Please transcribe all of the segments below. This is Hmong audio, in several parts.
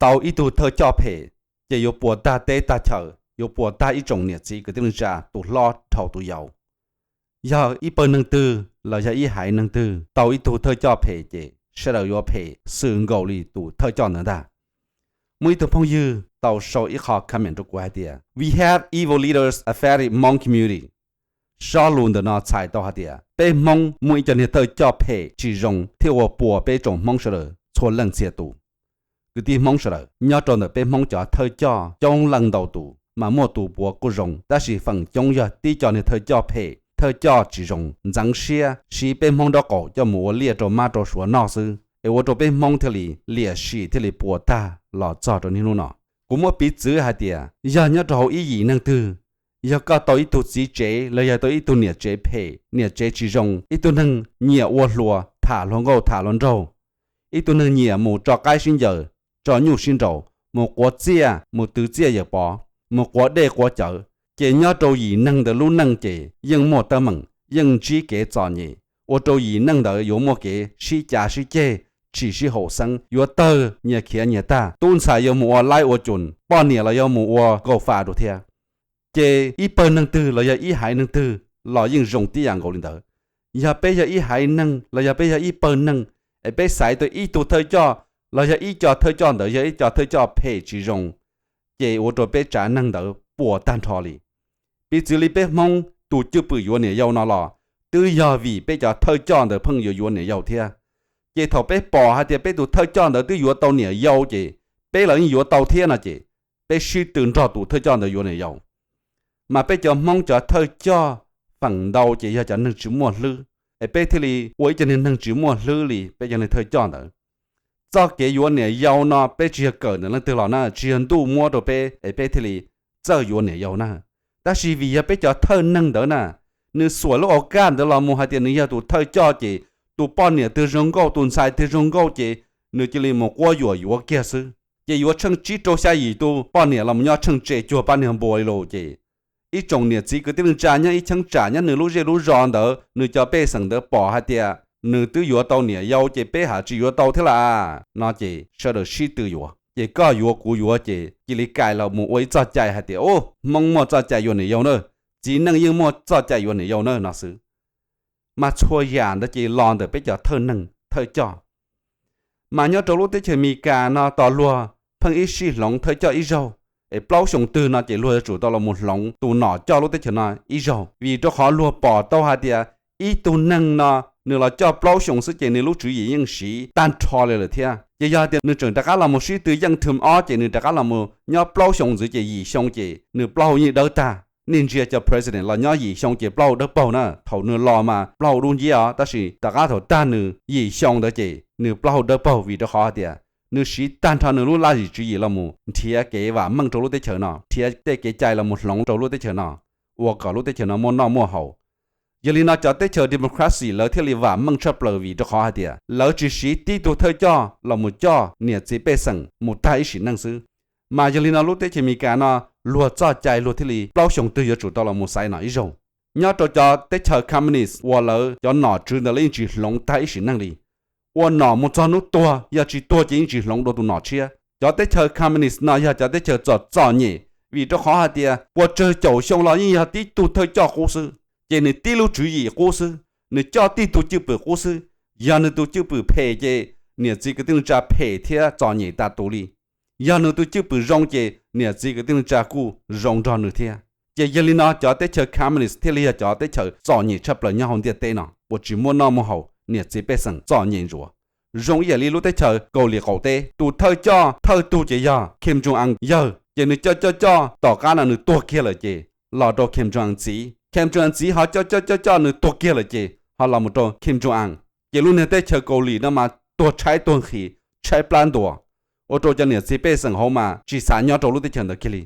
tau ib tug thawj coj phem, ces yuav puas tag teb tag chaw, yuav puas tag ib tsoom niam txiv kwv tij neej tsa tus hlob dhau tus yau. Yog ib pawg neeg twg los yog ib haiv neeg twg tau ib tug thawj coj phem ces sawv daws yuav phem xws nkaus li tus thawj coj ntawd ntag. Muaj ib tug phooj ywg tau sau ib qho comment rau kuv hais tias, "We have evil leaders affected Hmong community." Sob lus ntawm no txhais tau hais tias peb Hmoob muaj ib co niag thawj coj phem tsis zoo thiab ua puas peb tsoom Hmoob sawv daws txhua leej txhia tus. Kwv tij Hmoob sawv daws, nyob rau ntawm peb Hmoob cov thawj coj coob leej ntau tus mas muaj tus puav kuj zoo, tab sis feem coob yog tib co niag thawj coj phem, thawj coj tsis zoo, ntxeev siab siv peb Hmoob nraub qaum coj mus ua liaj rau mab rau suav noj xwb, es ua rau peb Hmoob thiaj li liam sim thiaj li puas tag los txog rau niaj hnub no. Kuv muab piv txwv hais tias yog nyob rau hauv ib yim neeg twg, yog koj tau ib tug txiv tsev los yog tau ib tug niam tsev phem, niam tsev tsis zoo, ib tug neeg nyiam ua hluas, tham hluas nkauj tham hluas nraug, ib tug neeg nyiam mus tso qaib sib ncaws, tso nyuj sib nraus, mus quav txiaj, mus twv txiaj yawm pov, mus quav dej quav cawv, ces nyob rau yim neeg ntawd lub neej ces yeej muaj teeb meem, yeej ntsib kev txom nyem, ua rau yim neeg ntawd yuav muaj kev sib cav sib ceg, tsis sib haum xeeb, yuav tawg nyias khiav nyias tag, tub ntxhais yuav mus ua laib ua cum, poj niam los yuav mus ua kaum fam rau thiab. Ces ib pawg neeg twg los yog ib haiv neeg twg los yeej zoo tib yam nkaus li ntawd. Yog peb yog ib haiv neeg los yog peb yog ib pawg neeg, es peb xaiv tau ib tug thawj coj los yog ib co thawj coj ntawd yog ib co thawj coj phem tsis zoo, ces ua rau peb tsav neeg ntawd puas tag nrho li. Piv txwv li peb Hmoob tus cwj pwm yuav niam yau no los twb yog vim peb cov thawj coj ntawd pheej yuav yuav niam yau thiab. Ces thaum peb pom hais tias peb tus thawj coj ntawd twb yuav tau niam yau ces peb los yeej yuav tau thiab no ces peb sib tw nrog tus thawj coj ntawd yuav niam yau. Mas peb cov Hmoob cov thawj coj feem ntau ces yog cov neeg tsis muaj hlwb, es peb thiaj li ua ib co niag neeg tsis muaj hlwb li peb cov neeg thawj coj ntawd. Txoj kev yuav niam yau no peb tsis yog kawm ntawm leej twg los na, tsis yog ntuj muab rau peb es peb thiaj li txawj yuav niam yau na. Tab sis vim yog peb cov thawj neeg ntawd na, nws xuam lub au kaj ntawd los mus hais tias nws yog tus thawj coj ces tus poj niam twg zoo nkauj tus ntxhais twg zoo nkauj ces nws cia li mus quab yuam yuav kiag xwb. Ces yuav tsheej tsib rau xya yim tus poj niam los mus nyob tsheej tse cuag pab niag npua li lauj. Ces ib tsoom niam txiv kwv tij neej tsa nyob ib cheeb tsam nyob nws lub zej lub zos ntawd, nws cov pej xeem ntawd pom hais tias nws twb yuav tau niam yau ces peb ham tsis yuav tau thiab las no ces sawv daws sib tw yuav. Ces koj yuav kuv yuav ces cia li kais los mus ua ib txoj cai hais tias, u, Hmoob muaj txoj cai yuav niam yau na, txiv neej yeej muaj txoj cai yuav niam yau na no xwb. Mas txhua yam ntawd ces los ntawm peb cov thawj neeg thawj coj. Mas nyob rau lub teb chaws Amelikas no tos luag pheej ib sij hloov thawj coj ib zaug, es plaub xyoos twg no ces luag yuav tsum tau los mus hloov tus nom coj lub teb chaws no ib zaug, vim rau qhov luag pom tau hais tias ib tug neeg no nws los coj plaub xyoos xwb ces nws lub tswv yim yeej siv tag nrho li lawm thiab. Ces yog hais tias nws tseem rov qab los mus sib tw yeej term ob ces nws rov qab los mus nyob plaub xyoos ntxiv ces yim xyoo ces nws plaub hau yeej dawb tag. Nej ntsia cov president los nyob yim xyoo ces plaub hau dawb paug na, thaum nws los mas plaub hau dub nciab os, tab sis tom qab thaum tag nws yim xyoo ntawd ces nws plaub hau dawb paug vim rau qhov hais tias nws siv tag nrho nws lub laj lim tswv yim los mus nrhiav kev vam meej rau lub teb chaws no, nrhiav tej kev cai los mus hloov rau lub teb chaws no, ua kom lub teb chaws no muaj noj muaj haus. Yog li no cov teb chaws democracy lawv thiaj li vam meej tshaj plaws vim rau qhov hais tias lawv tsis siv tib tug thawj coj los mus coj niam txiv pej xeem mus tag ib sim neej xwb. Mas yog li no lub teb chaws Amelikas no luag txoj cai luag thiaj li plaub xyoo twg yuav tsum tau los mus xaiv nom ib zaug. Nyob rau cov teb chaws communist uas lawv cov nom tswv ntawd lawv yeej tsis hloov tag ib sim neej li. Ua nom mus txog hnub tuag, yog tsis tuag ces yeej tsis hloov dua tus nom tshiab. Cov teb chaws communist no yog cov teb chaws txom txom nyem, vim rau qhov hais tias puas tsawg caum xyoo los yeej yog tib tug thawj coj qub xwb, ces nws tib lub tswv yim qub xwb, nws coj tib tug cwj pwm qub xwb. Yog nws tus cwj pwm phem ces niam txiv kwv tij neej tsa phem thiab txom nyem tas tus li. Yog nws tus cwj pwm zoo ces niam txiv kwv tij neej tsa kuj zoo nrog nws thiab. Ces yog li no cov teb chaws communist thiaj li yog cov teb chaws txom nyem tshaj plaws nyob hauv ntiaj teb no uas tsis muaj noj muaj haus, niam txiv pej xeem txom nyem ntsuav. Zoo ib yam li lub teb chaws Kaus Lim qaum teb, tus thawj coj thawj tug ces yog Kim Jong Un yawg, ces nws coj coj coj tom qab no nws tuag kiag lawm ces los rau Kim Jong Un txiv, Kim Jong Un txiv ho coj coj coj coj nws tuag kiag lawm ces ho los mus rau Kim Jong Un. Ces lub niag teb chaws Kaus Lim no mas tuag tshaib tuag nqhis, tshaib plab ntua, ua rau cov niam txiv pej xeem hauv mas tsis xav nyob rau lub teb chaws ntawd kiag li.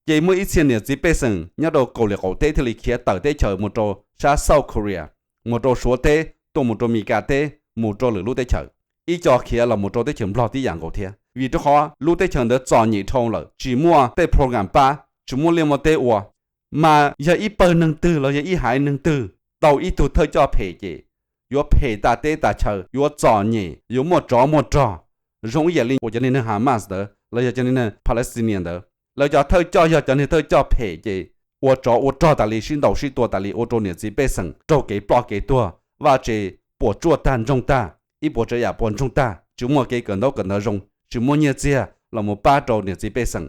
Ces muaj ib txhia niam txiv pej xeem nyob rau Kaus Lim qaum teb thiaj li khiav tawm teb chaws mus rau sab South Korea, mus rau Suav teb, tuaj mus rau Meskas teb, mus rau lwm lub teb chaws. Ib co khiav los mus rau teb chaws Nplog tib yam nkaus thiab, vim rau qhov lub teb chaws ntawd txom nyem dhau lawm, tsis muaj tej program pab, tsis muaj liaj muaj teb ua. Mas yog ib pawg neeg twg los yog ib haiv neeg twg tau ib tug thawj coj phem ces yuav phem tas teb tas chaw, yuav txom nyem, yuav muaj tsov muaj rog. Zoo ib yam li uas cov niag neeg Hamas ntawd los yog cov niag Palestinian ntawd, lawv cov thawj coj yog cov niag thawj coj phem ces ua tsov ua rog tas li, sib ntaus sib tua tas li, ua rau niam txiv pej xeem raug kev ploj kev tuag, vaj tse puas tsuaj tag ntsoog tag, ib puas tsav yam puas ntsoog tag, tsis muaj kev kawm ntaub kawm ntawv zoo, tsis muaj nyiaj txiag los mus pab rau niam txiv pej xeem,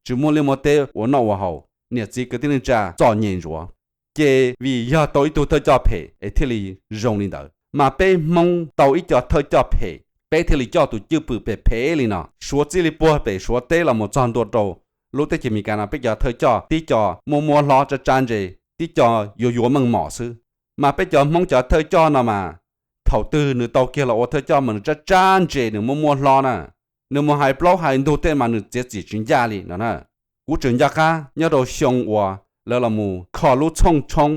tsis muaj liaj muaj teb ua noj ua haus, niam txiv kwv tij neej tsa txom nyem ntsuav. Ces vim yog tau ib tug thawj coj phem es thiaj li zoo li ntawd. Mas peb Hmoob tau ib co thawj coj phem, peb thiaj li coj tus cwj pwm phem phem li no. Suav txij li puag pem Suav teb los mus txog ntua rau lub teb chaws Amelikas no, peb cov thawj coj tib co muaj muab hlob tsab tsab ntse, tib co yuav yuav meej mom xwb. Mas peb cov Hmoob cov thawj coj no mas, thaum twg nws tau kiag los ua thawj coj mas nws tsab tsab ntse, nws muab muab hlob na, nws mus hais plaub hais ntug tej mas nws txiav txim tsis ncaj li no na. Kuv tseem nco qab nyob rau xyoo uas lawv los mus kho lub txhooj tshoob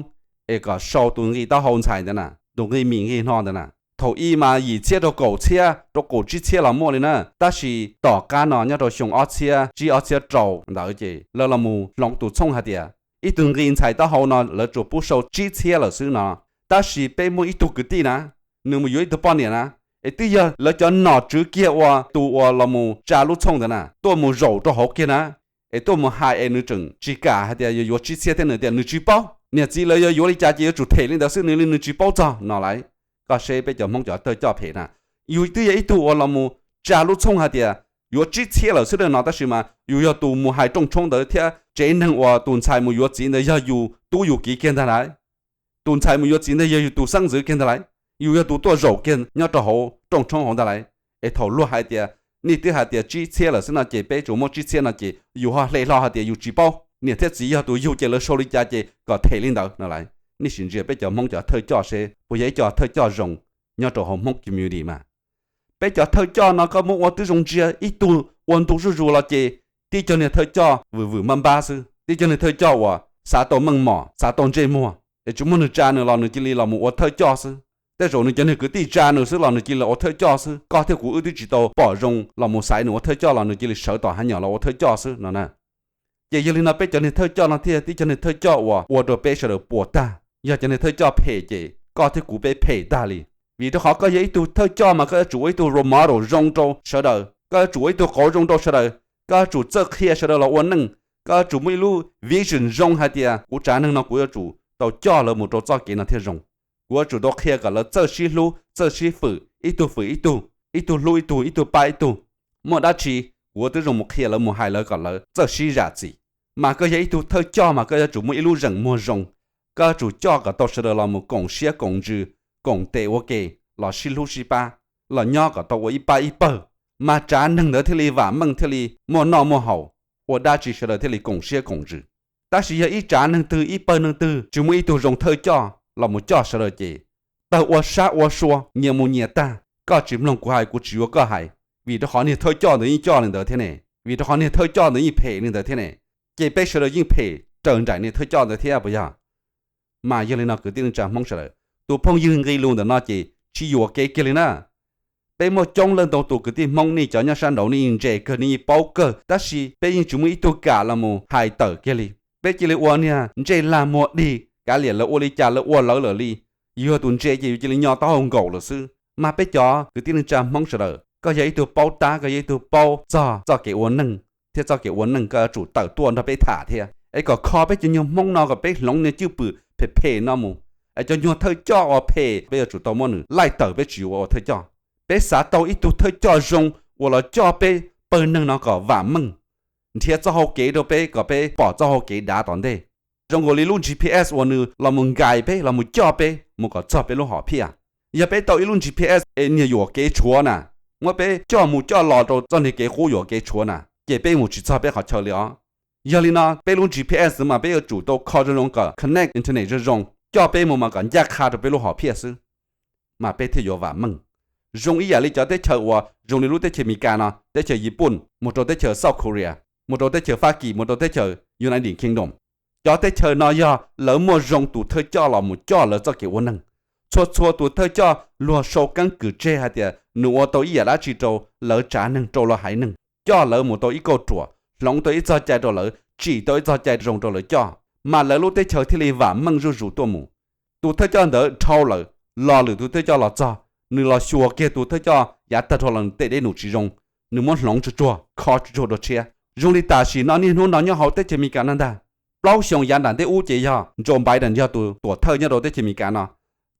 es kom sau tus nqi taub hau ntxhais ntawd na, tus nqi mis nqi hno ntawd na. Thaum ub mas yim txhiab rau kaum txhiab rau kaum tsib txhiab los muaj li na, tab sis tom qab no nyob rau xyoo ob txhiab tsib ob txhiab rau ntawd ces lawv los mus hloov tus txhooj hais tias ib tug nqi ntxhais taub hau no lawv tsuas pub sau tsib txhiab lawm xwb no. Tab sis peb muaj ib tug kwv tij na, nws mus yuav ib tug poj niam na, es twb yog lawv cov nom tswv kiag ua tus uas los mus tsa lub txhooj ntawd na tuaj mus zaum rau hauv kiag na, es tuaj mus hais es nws tseem tsis kam hais tias yuav yuav tsib txhiab thiab nws tias nws tsis paub, niam txiv lawv yuav yuav li cas ces yuav tsum them li ntawd xwb, nws li nws tsis paub txog no lauj. Koj seb peb cov Hmoob cov thawj coj phem na, yus twb yog ib tug uas los mus tsa lub txhooj hais tias yuav tsib txhiab lawm xwb no, tab sis mas yus yog tus mus hais rooj tshoob ntawd thiab tsev neeg uas tus ntxhais mus yuav txiv ntawd yog yus tub yus kiv kiag ntag lauj. Tus ntxhais mus yuav txiv ntawd yog yus tus xeeb ntxwv kiag ntag lauj. Yus yog tus tuaj zaum kiag nyob rau hauv rooj tshoob hauv ntag lauj. Es thaum luag hais tias nej twb hais tias tsib txhiab lawm xwb no ces peb tsuas muab tsib txhiab no ces yus ho hle hlo hais tias yus tsis paub, niam thiab txiv yog tus yug ces lawv sau li cas ces kom them li ntawd no lauj. Nej sim ntsia peb cov Hmoob cov thawj coj seb puas yog ib co thawj coj zoo nyob rau hauv Hmoob community mas. Peb cov thawj coj no koj muab ua twb zoo ntsia, ib tug ua ntu zuj zus los ces tib co niag thawj coj vwm vwm npab npab xwb, tib co niag thawj coj uas xav tau meej mom xav tau ntsej muag, es tsis muaj neeg tsa nws los nws cia li los mus ua thawj coj xwb. Tej zaum nws cov niag kwv tij tsa nws xwb los nws cia li los ua thawj coj xwb, koj thiab kuv wb twb tsis tau pom zoo los mus xaiv nws ua thawj coj los nws cia li sawv tom hav nyom los ua thawj coj xwb no na. Ces yog li no peb cov niag thawj coj no thiaj tib co niag thawj coj uas ua rau peb sawv daws puas tag. Yog cov niag thawj coj phem ces koj thiab kuv peb phem tag li. Vim rau qhov koj yog ib tug thawj coj mas koj yuav tsum ua ib tug role model zoo rau sawv daws, koj yuav tsum ua ib tug qauv zoo rau sawv daws, koj yuav tsum txawj qhia sawv daws los ua neej, koj yuav tsum muaj ib lub vision zoo hais tias kuv tsav neeg no kuv yuav tsum tau coj lawv mus rau txoj kev no thiaj zoo. Kuv yuav tsum tau qhia kom lawv txawj sib hlub txawj sib fwm, ib tug fwm ib tug, ib tug hlub ib tug, ib tug pab ib tug. Muaj dab tsi kuv twb zoo mus qhia lawv mus hais lawv kom lawv txawj sib zam txim. Mas koj yog ib tug thawj coj mas koj yuav tsum muaj ib lub zeem muag zoo, koj yuav tsum coj kom tau sawv daws los mus koom siab koom ntsws, koom tes ua ke, los sib hlub sib pab, los nyob kom tau ua ib pab ib pawg, mas tsav neeg ntawd thiaj li vam meej thiaj li muaj noj muaj haus, ua dab tsi sawv daws thiaj li koom siab koom ntsws. Tab sis yog ib tsav neeg twg ib pawg neeg twg tsis muaj ib tug zoo thawj coj los mus coj sawv daws ces tawg ua sab ua sua nyias mus nyias tag, koj tsis mloog kuv hais kuv tsis yuav koj hais, vim rau qhov niag thawj coj ntawd yeej coj li ntawd thiab ne, vim rau qhov niag thawj coj ntawd yeej phem li ntawd thiab ne, ces peb sawv daws yeej phem raws nraim niag thawj coj ntawd thiab puas yog? Mas yog li no kwv tij neej tsa Hmoob sawv daws, tus phooj ywg nqi lus ntawm no ces tsis yuam kev kiag li na. Peb muaj coob leej ntau tus kwv tij Hmoob nej cov nyob sab nraud nej yeej ntse kawg nej yeej paub kawg, tab sis peb yeej tsis muaj ib tug kam los mus hais tawm kiag li. Peb cia li ua niag ntsej lag muag dig, kav liam lawv ua li cas lawv ua lawv lawm li. Yus yog tus ntse ces yus cia li nyo taub hau nkaum lawm xwb. Mas peb cov kwv tij neej tsa Hmoob sawv daws, koj yog ib tug paub tab, koj yog ib tug paub txog txoj kev ua neej thiab txoj kev ua neej, koj yuav tsum tawm tuaj nrog peb tham thiab es kom kho peb cov nyuag Hmoob no kom peb hloov niag cwj pwm phem phem no mus. Es cov nyuag thawj coj uas phem peb yuav tsum tau muab nws laij tawm, peb tsis yuav ua thawj coj. Peb xav tau ib tug thawj coj zoo uas los coj peb pawg neeg no kom vam meej, nrhiav txoj hau kev rau peb kom peb pom txoj hau kev dav tom ntej. Zoo nkaus li lub G P S uas nws los mus nkais peb los mus coj peb mus kom txog peb lub hom phiaj. Yog peb tau ib lub G P S es niag yuam kev tshuav na, muab peb coj mus coj los rau txoj niag kev qub yuam kev tshuav na, ces peb mus tsis txog peb qhov chaw li os. Yog li no peb lub G P S mas peb yuav tsum tau kho zoo zoo kom connect internet zoo zoo, coj peb mus mas kom ncaj qha rau peb lub hom phiaj xwb, mas peb thiaj yuav vam meej. Zoo ib yam li cov teb chaws uas zoo li lub teb chaws Amelikas no, teb chaws Yiv Pooj, mus rau teb chaws South Korea, mus rau teb chaws Fab Kis, mus rau teb chaws United Kingdom. Cov teb chaws no yog lawv muaj zoo tus thawj coj los mus coj lawv txoj kev ua neeg. Txhua txhua tus thawj coj luag sau keeb kwm tseg hais tias nws ua tau ib yam dab tsi rau lawv tsav neeg, rau lawv haiv neeg, coj lawv mus tau ib kauj ruam, hloov tau ib txoj cai rau lawv, tsim tau ib txoj cai zoo rau lawv coj, mas lawv lub teb chaws thiaj li vam meej zuj zus tuaj mus. Tus thawj coj ntawd dhau lawm, los lwm tus thawj coj los txog, nws los xyuas kiag tus thawj coj yav tag dhau los nws tej dej num tsis zoo, nws muab hloov tsuag tsuag, kho tsuag tsuag dua tshiab. Zoo li tam sim no niaj hnub no nyob hauv teb chaws Amelikas no ntag, plaub xyoo yav nram ntej ub ces yog Joe Biden yog tus tuam thawj nyob rau teb chaws Amelikas no,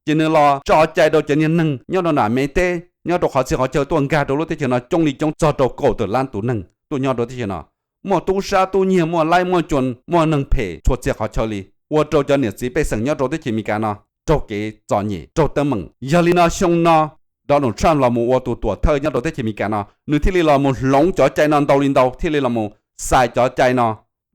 ces nws los tso cai rau cov niag neeg nyob rau nram Mev teb, nyob rau qhov txhia qhov chaw tuaj nkag rau lub teb chaws no coob li coob txog rau kaum tawm lab tus neeg tuaj nyob rau teb chaws no. Muaj tub sab tub nyiag, muaj laib muaj cuam, muaj neeg phem txhua txhia qhov chaw li, ua rau cov niam txiv pej xeem nyob rau teb chaws Amelikas no raug kev txom nyem, raug teeb meem. Yog li no xyoo no Donald Trump los mus ua tus tuam thawj nyob rau teb chaws Amelikas no, nws thiaj li los mus hloov cov cai no ntau li ntau, thiaj li los mus xais cov cai no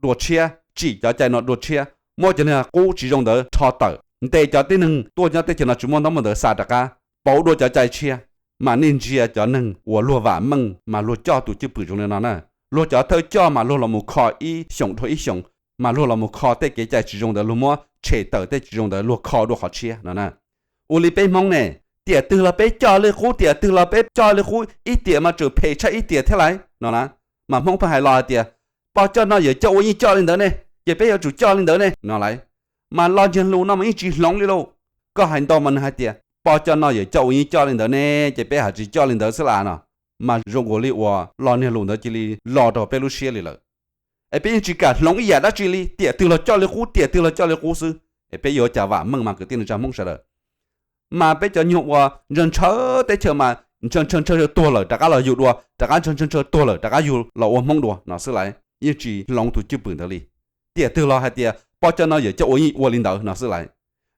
dua tshiab, tsim cov cai no dua tshiab, muab cov niag qub tsis zoo ntawd rho tawm, ntes cov tib neeg tuaj nyob teb chaws no tsis muaj ntaub muaj ntawv xa rov qab, pauv dua cov cai tshiab. Mas nej ntsia cov neeg uas luag vam meej mas luag coj tus cwj pwm zoo li no na, luag cov thawj coj mas luag los mus kho ib xyoos dhau ib xyoos, mas luag los mus kho tej kev cai tsis zoo ntawd, luag muab tshem tawm tej tsis zoo ntawd luag kho dua qhov tshiab no na. Ua li peb Hmoob ne, tiam twg los peb coj li qub, tiam twg los peb coj li qub, ib tiam mas tseem phem tshaj ib tiam thiab lauj no na. Mas Hmoob pheej hais los hais tias, poj coj noj yawm coj ua yeej coj li ntawd ne, ces peb yuav tsum coj li ntawd ne no lauj. Mas Lo Nyiag Lus no mas yeej tsis hloov li lauj. Koj hais ntau mas nws hais tias poj coj noj yawm coj ua yeej coj li ntawd ne, ces peb haj tsis coj li ntawd xwb las no. Mas zoo nkaus li uas Lo Nyiag Lus ntawd cia li lo rau peb lub siab li lawm. Es peb yeej tsis kam hloov ib yam dab tsi li, tiam twg los coj li qub, tiam twg los coj li qub xwb. Es peb yuav ua cas vam meej mas kwv tij neej tsa Hmoob sawv daws? Mas peb cov nyuag uas ntshaw ntshaw teb chaws mas ntshaw ntshaw ntshaw tuag lawm rov qab los yug dua, rov qab ntshaw ntshaw ntshaw tuag lawm rov qab yug los ua Hmoob dua no xwb lauj, yeej tsis hloov tus cwj pwm ntawd li. Tiam twg los hais tias poj coj noj yawm coj ua yeej ua li ntawd no xwb lauj.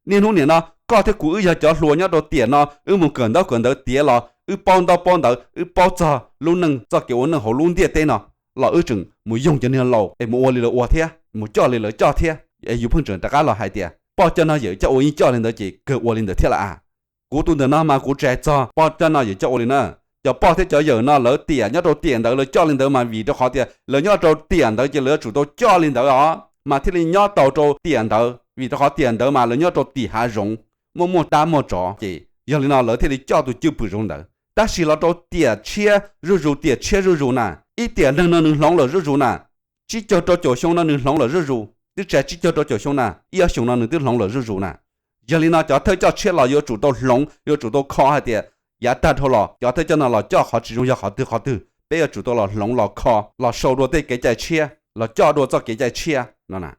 Niaj hnub niam no koj thiab kuv wb yog cov hluas nyob rau tiam no, wb mus kawm ntaub kawm ntawv tiav los wb paub ntaub paub ntawv, wb paub txog lub neej txoj kev ua neej hauv lub ntiaj teb no, los wb tseem mus yoog cov niag laus es mus ua li lawv ua thiab, mus coj li lawv coj thiab, es yus pheej tseem rov qab los hais tias poj coj noj yawm coj ua yeej coj li ntawd ces kawg ua li ntawd thiab las as. Kuv tus ntawm no mas kuv tsis hais txog poj coj noj yawm coj ua li na. Cov poj thiab cov yawm no lawv tiam nyob rau tiam ntawd lawv coj li ntawd mas vim rau qhov tias lawv nyob rau tiam ntawd ces lawv yuav tsum tau coj li ntawd os, mas thiaj li nyob tau rau tiam ntawd, vim rau qhov tiam ntawd mas lawv nyob rau tim hav zoov, muaj muaj dab muaj tsov ces yog li no lawv thiaj li coj tus cwj pwm zoo ntawd. Tab sis los rau tiam tshiab zuj zus, tiam tshiab zuj zus na, ib tiam neeg no nws hloov lawm zuj zus na, tsib caug rau caum xyoo no nws hloov lawm zuj zus, twb tsis hais tsib caug rau caum xyoo na, ib ob xyoos no nws twb hloov lawm zuj zus na. Yog li no cov thawj coj tshiab los yuav tsum tau hloov, yuav tsum tau kho hais tias yav tag dhau los cov thawj coj no los coj qhov tsis zoo yog qhov twg qhov twg, peb yuav tsum tau los hloov los kho los sau dua tej kev cai tshiab los coj dua txoj kev cai tshiab no na.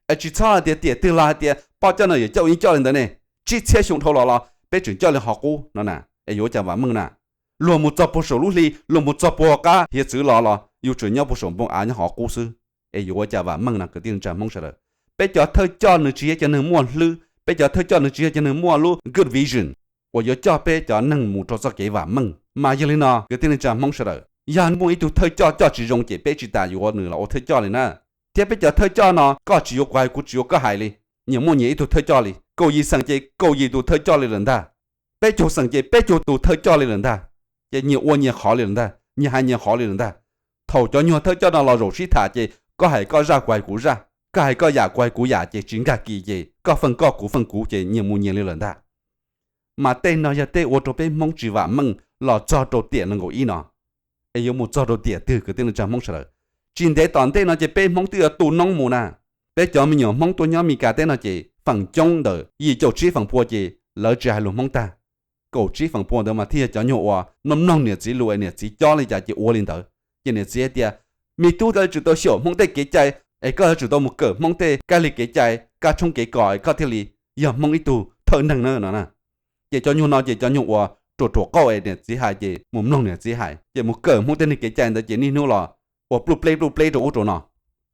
Es tsis txhob hais tias tiam twg los hais tias poj coj noj yawm coj ua yeej coj li ntawd ne. Tsib txhiab xyoo dhau los los peb tseem coj li qhov qub no na, es yuav ua cas vam meej na? Luag mus txog puag saum lub hli, luag mus txog puag qab hiav txwv los los yus tseem nyob puag saum npoo av nyob qhov qub xwb, es yuav ua cas vam meej no kwv tij neej tsa Hmoob sawv daws? Peb cov thawj coj nws tsis yog cov neeg muaj hlwb, peb cov thawj coj nws tsis yog cov neeg muaj lub good vision uas yuav coj peb cov neeg mus rau txoj kev vam meej. Mas yog li no kwv tij neej tsa Hmoob sawv daws, yog muaj ib tug thawj coj coj tsis zoo ces peb tsis tas yuav nws los ua thawj coj li na. Thiab peb cov thawj coj no koj tsis yuav kuv hais, kuv tsis yuav koj hais li. Nyias muaj nyias ib tug thawj coj li. Kaum yim xeem ces kaum yim tus thawj coj li lawm ntag. Peb caug xeem ces peb caug tus thawj coj li lawm ntag. Ces nyias ua nyias qhov li lawm ntag, nyias hais nyias qhov li lawm ntag. Thaum cov nyuag thawj coj no los zaum sib tham ces koj hais koj zaj, kuv hais kuv zaj, koj hais koj yam, kuv hais kuv yam ces tsis nkag kis ces koj feej koj kuv feej kuv ces nyias mus nyias li lawm ntag. Mas tej no yog tej ua rau peb Hmoob tsis vam meej los txog rau tiam nees nkaum ib no. Es yuav mus txog rau tiam twg kwv tij neej tsa Hmoob sawv daws? Tsis ntev tom ntej no ces peb Hmoob twb yuav tu noob mus na. Peb cov me nyuam Hmoob tuaj nyob Meskas teb no ces feem coob ntawm yim caum tsib feem pua ces lawv tsis hais lus Hmoob tag. Kaum tsib feem pua ntawd mas thiaj yog cov nyuag uas mloog mloog niam txiv lus es niam txiv cob li cas ces ua li ntawd. Ces niam txiv hais tias, me tub, koj yuav tsum tau xyaum Hmoob tej kev cai, es koj yuav tsum tau mus kawm Hmoob tej kab li kev cai, kab tshoob kev kos es koj thiaj li yog Hmoob ib tug thawj neeg na no na. Ces cov nyuag no ces cov nyuag uas ruam ruam qauj es niam txiv hais ces mus mloog niam txiv hais, ces mus kawm Hmoob tej neeg kev cai ntawd ces niaj hnub los ua pluj pleb pluj pleb rau ub rau no.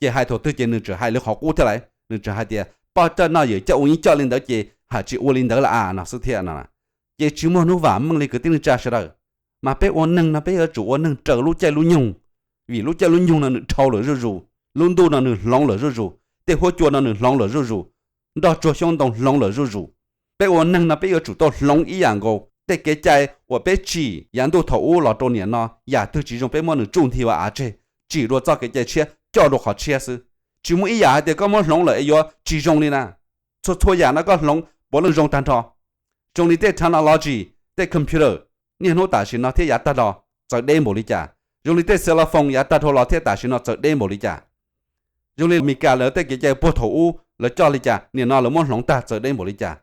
Ces hais thaum twg ces nws tseem hais li qhov qub thiab lauj, nws tseem hais tias poj coj noj yawm coj ua yeej coj li ntawd ces haj tsis ua li ntawd lawm as no xwb thiab no. Ces tsis muaj hnub vam meej li kwv tij neej tsa sawv daws. Mas peb ua neeg no peb yuav tsum ua neeg raws lub caij lub nyoog, vim lub caij lub nyoog no nws dhau lawm zuj zus, lub ntuj no nws hloov lawm zuj zus, tej huab cua no nws hloov lawm zuj zus, nroj tsuag xyoob ntoo hloov lawm zuj zus. Peb ua neeg no peb yuav tsum tau hloov ib yam nkaus. Tej kev cai uas peb tsim yav ntuj thaum ub los rau niam no, yam twg tsis zoo peb muab nws tsuj nthi ua av tseg, tsim dua txoj kev cai tshiab coj dua qhov tshiab xwb. Tsis muaj ib yam hais tias koj muab hloov lawm es yuav tsis zoo li na. Txhua txhua yam no koj hloov puav leej zoo tag nrho. Zoo li tej technology, tej computer, niaj hnub tam sim no thiab yav tag los txawv deb npaum li cas. Zoo li tej cell phone yav tag dhau los thiab tam sim no txawv deb npaum li cas. Zoo li Meskas lawv tej kev cai puag thaum ub lawv coj li cas, niam no lawv muab hloov tag txawv deb npaum li cas.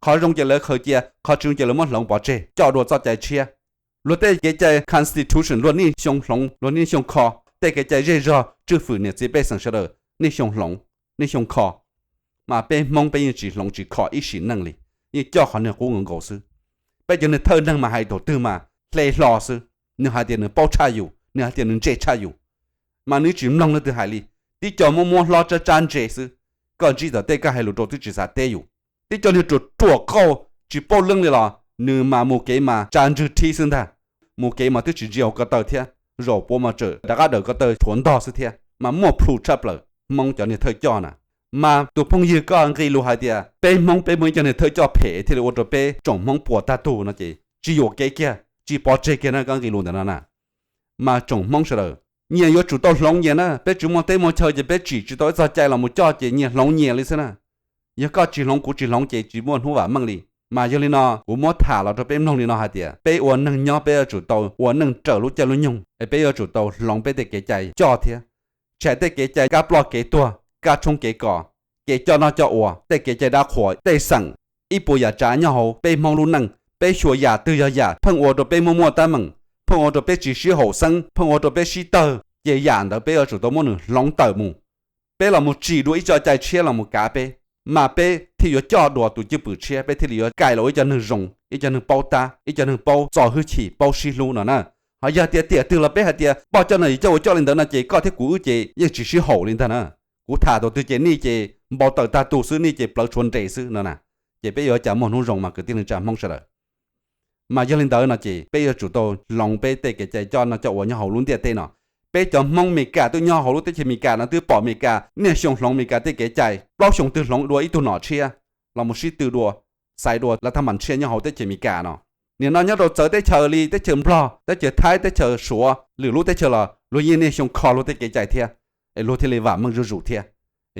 Qhov zoo ces lawv khaws cia, qhov tsis zoo ces lawv muab hloov pov tseg coj dua txoj cai tshiab. Luag tej kev cai constitution, luag niaj xyoo hloov, luag niaj xyoo kho. Tej kev cai zej zog tswj fwm niam txiv pej xeem sawv daws niaj xyoo hloov, niaj xyoo kho. Mas peb Hmoob peb yeej tsis hloov tsis kho ib sim neej li, yeej coj qhov niag qub nkaus nkaus xwb. Peb cov niag thawj neeg mas hais thaum twg mas hle hlo xwb, nws hais tias nws paub tshaj yus, nws hais tias nws ntse tshaj yus, mas nws tsis mloog leej twg hais li. Tib co muab muab hlob tsab tsab ntse xwb, koj ntsib tom tej koj hais lus rau twb tsis xav teb yus. Tib co niag ruam ruam qauj tsis paub leej li los nws mas mus kev mas tsa ntswg thib xwb ntag, mus kev mas twb tsis ntsia hauv ko taw thiab, zaum puav mas tseem rov qab dawm ko taw thuav ntog xwb thiab, mas muaj plhus tshaj plaws Hmoob cov niag thawj coj na. Mas tus phooj ywg koj nqi lus hais tias peb Hmoob peb muaj ib co niag thawj coj phem thiaj li ua rau peb tsoom Hmoob puas tag tug no ces tsis yuam kev kiag, tsis pov tseg kiag na koj nqi lus ntawm no na. Mas tsoom Hmoob sawv daws, nyias yuav tsum tau hloov nyias na, peb tsis muaj teb muaj chaw ces peb tsim tsis tau ib txoj cai los mus coj ces nyias hloov nyias li xwb na. Yog koj tsis hloov kuv tsis hloov ces tsis muaj hnub vam meej li. Mas yog li no kuv muab tham los rau peb mloog li no hais tias peb ua neeg nyob peb yuav tsum tau ua neej raws lub caij lub nyoog es peb yuav tsum tau hloov peb tej kev cai coj thiab. Tshais tej kev cai kab ploj kev tuag, kab tshoob kev kos, kev coj noj coj ua, tej kev cai dab qhuas tej xeem, ib puas yam tsav nyob hauv peb Hmoob lub neej, peb xyuas yam twg yog yam pheej ua rau peb muaj muaj teeb meem, pheej ua rau peb tsis sib haum xeeb, pheej ua rau peb sib tawg, ces yam ntawd peb yuav tsum tau muab nws hloov tawm mus. Peb los mus tsim dua ib txoj cai tshiab los mus kav peb, mas peb thiaj yuav coj dua tus cwj pwm tshiab, peb thiaj li yuav kaim los ua ib co neeg zoo, ib co neeg paub tab, ib co neeg paub txo hwj chim, paub sib hlub no na. Ho yog tias tiam twg los peb hais tias poj coj no yawm coj ua coj li ntawd no ces koj thiab kuv wb ces yeej tsis sib haum li ntag na. Kuv tham thaum twg ces nej ces npau taws tag tus xwb, nej ces plawv tshuav nres xwb no na. Ces peb yuav cas muaj hnub zoo mas kwv tij neej tsa Hmoob sawv daws. Mas yog li ntawd no ces peb yuav tsum tau hloov peb tej kev cai coj noj coj ua nyob hauv lub ntiaj teb no. Peb cov Hmoob Meskas twb nyob hauv lub teb chaws Meskas no twb pom Meskas niaj xyoo hloov Meskas tej kev cai, plaub xyoo twg hloov dua ib tug nom tshiab los mus sib tw dua, xaiv dua lawv thaj mam tshiab nyob hauv teb chaws Meskas no. Nim no nyob rau txawv teb chaws li teb chaws Nplog, teb chaws Thaib, teb chaws Suav, lwm lub teb chaws los luag yeej niaj xyoo kho luag tej kev cai thiab, es luag thiaj li vam meej zuj zus thiab.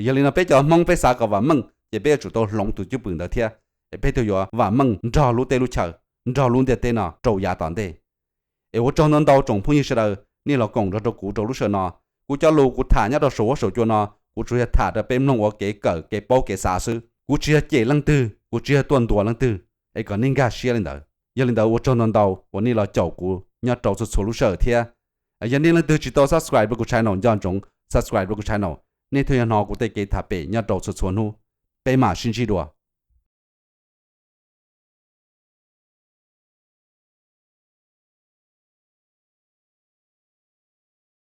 Yog li no peb cov Hmoob peb xav kom vam meej ces peb yuav tsum tau hloov tus cwj pwm ntawd thiab, es peb thiaj yuav vam meej nrog lub teb lub chaw, nrog lub ntiaj teb no rau yav tom ntej. Es ua tsaug ntau ntau tsoom phooj ywg sawv daws nej los koom nrog rau kuv rau lub sij hawm no. Kuv cov lus kuv tham nyob rau saum huab saum cua no, kuv tsuas yog tham rau peb mloog ua kev kawm kev paub kev xav xwb. Kuv tsis yog cem leej twg, kuv tsis yog tuaj ntuas leej twg, es kom nej nkag siab li ntawd. Yog li ntawd ua tsaug ntau ntau uas nej los caum kuv nyob rau txhua txhua lub sij hawm thiab. Yog nej leej twg tsis tau subscribe rau kuv channel, nco ntsoov subscribe rau kuv channel, nej thiaj yuav hnov kuv tej kev tham pem nyob rau txhua txhua hnub. Peb mam sib ntsib dua.